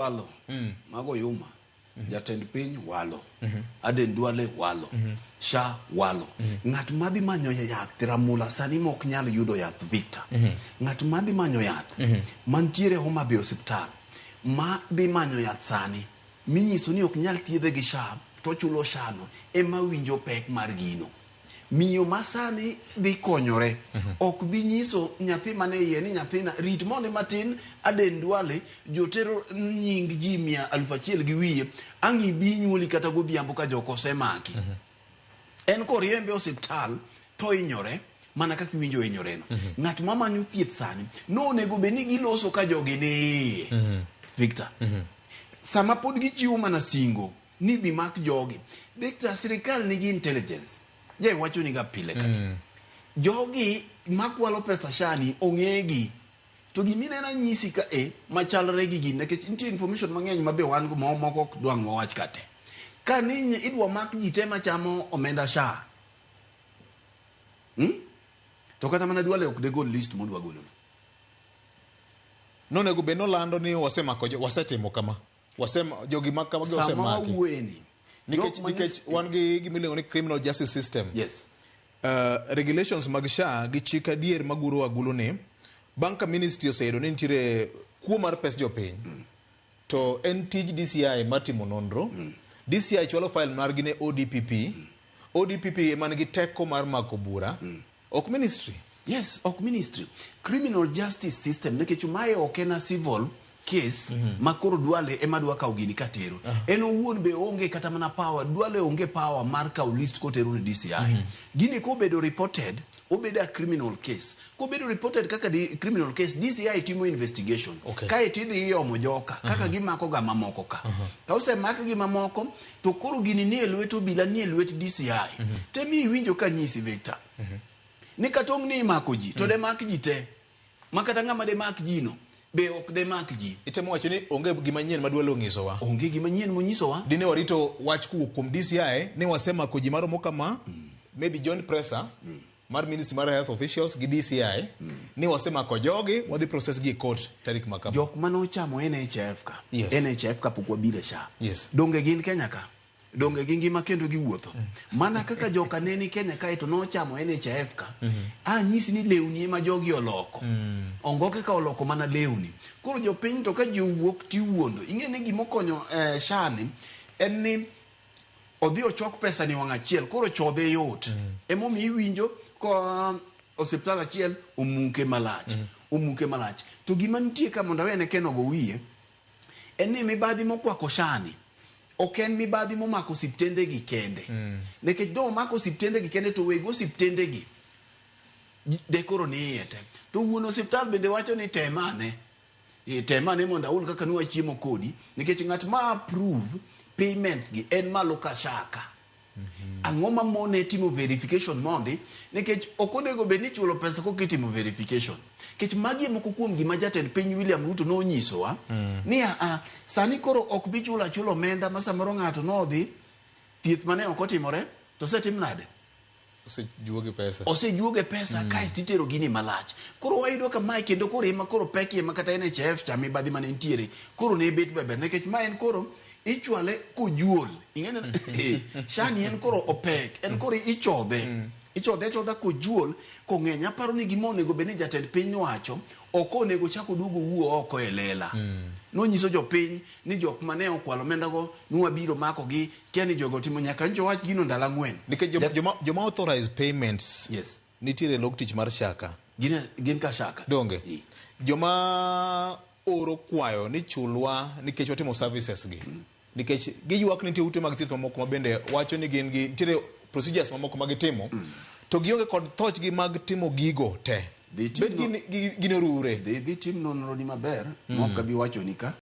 Walo. Mago yuma. Jatend piny walo. Aden Duale walo. SHA walo. Ng'at madhi manyo yath Ramula sani mok nyal yudo yath Victor. Ng'at madhi manyo yath mantiere Homa Bay osiptal ma dhi manyo yath sani minyiso ni ok nyal thiedhe gi SHA to ochulo SHA no ema winjo pek mar gino. Miyo ma sani dhi konyore ok bi nyiso nyathi mane iye ni nyathina rit mondi matin Aden Duale jotero nying ji mia aluf achiel gi wiye ang' ibi nyuoli kata godhiambo ka jok osemaki. En koriembe osiptal to hinyore mana kaka iwinjo ohinyoreno. Ng'at ma manyo thieth sani nonego bed ni giloso ka jogi ni iye. Victor. Sama pod gichiwo mana singo ni bi mak jogi. Victor, sirikal nigi intelligence. Je wacho ni ga pile ka. Jogi makwalo pesa shani ong'egi. To gima ineno anyisi ka e machalre gi gini nikech nitie information mang'eny ma be wan go ma moko ok dwang' wawach ka te. Ka ni idwa mak ji te machamo omenda SHA. To kata mana Duale ok degol list modwa golo no. Nonego bed nolando ni wasemako wasetimo kama. Wasem jogi ma kama gi Sama osemaki. wawuoyeni. Nikech jok ma nikech wan gi gima iluongo ni criminal justice system. Yes. Regulations mag SHA gi chik adier maguro agulu ni bang' ka ministry oseyudo ni nitiere kuo mar pes jopiny to en tij DCI mar timo nonro. DCI chwalo file margi ne ODPP. ODPP ema nigi teko mar mako bura. Ok ministry. Yes, ok ministry. Criminal justice system nikech mae ok en a civil case ma koro Duale ema dwa kawo gini katero. En owuon be onge kata mana power, Duale onge power mar kawo list kotero ne DCI. Gini kobedo reported, obedo a criminal case. Kobedo reported kaka di criminal case, DCI timo investigation. Kae to idhi iomo joka kaka gimako ga mamoko ka. Ka osemak gi mamoko, to koro gini nie lwet obila, nie lwet DCI. Temi iwinjo ka nyisi Victor. Ni kata ong' ni imako ji, to demak ji te. Ma kata ng'ama demak ji no, be ok demak ji. Itemo wacho ni onge gima nyien ma Duale onyisowa. Onge gima nyien monyisowa. Dine warito wach kowuok kuom DCI ni wasemako ji maromo kama, maybe joint presser mar Ministry mar Health officials gi DCI ni wasemako jogi, wadhi process gi e court tarik ma kama. Jok mane ochamo NHIF ka, NHIF kapok wabiro e SHA. Donge gin Kenya ka? Donge gingima kendo giwuotho? Mana kaka joka ne ni Kenya kae to nochamo NHIF ka. A nyisi ni lewni ema jogi oloko. Ongoke ka oloko mana lewni. Koro jopiny to ka ji owuok tiwuondo. Ing'e ni gimokonyo SHA ni en ni odhi ochok pesa ni wang' achiel koro chodhe yot. Emomiyo iwinjo ko osiptal achiel omuke malach. Omuke malach. To gima nitie ka mondo awene Ken ogo wiye en ni mibadhi mokwako SHA ni ok en mibadhi momako osiptende gi kende. Nikech do omako osiptende gi kende to weg osiptende gi de koro ni iye te. To wuon osiptal bende wacho ni tem ane. Tem ane mondo aul kaka nwa chiemo kodi. Nikech ng'at ma approve payment gi en malo ka SHA ka. Ang'o ma mone timo verification mondi? Nikech ok onego bed ni ichulo pesa koka itimo verification. Nikech magi e moko kuom gima jatend piny William Ruto nonyisowa ni a sani koro ok bi chulo achula omenda ma samoro ng'ato nodhi thieth mane ok otimore to osetim nade? Osejuoge pesa. Osejuoge pesa kaeto itero gini malach. Koro wayudo ka mae kendo koro ema koro pek ema kata NHIF cha mibadhi mane nitiere koro ne bet maber nikech ma en koro ichwale kojuol. Ing'eni SHA ni en koro opek en koro ichodhe. Ichodhe achodha kojuol kong'eny. Aparo ni gima onego bed ni jatend piny wacho ok onego chak oduog owuo oko e lela. Nonyiso jopiny ni jok mane okwalo omenda go nwabiro mako gi kia ni jogo otimo nyaka ncho wach gino ndalo ang'wen. Nikech joma authorize payments nitiere e log tich mar SHA ka. Gin ka SHA ka. Donge? Joma oro kwayo ni chulwa nikech watimo services gi. Nikech giywak ni nitie ute mag thieth mamoko ma bende wacho ni gin gi nitiere procedures mamoko ma gitimo to gionge kod thochgi mag timo gigo te. Dhi tim Bed gini orure. Dhi tim nonro ni maber ma ok abi wachoni ka.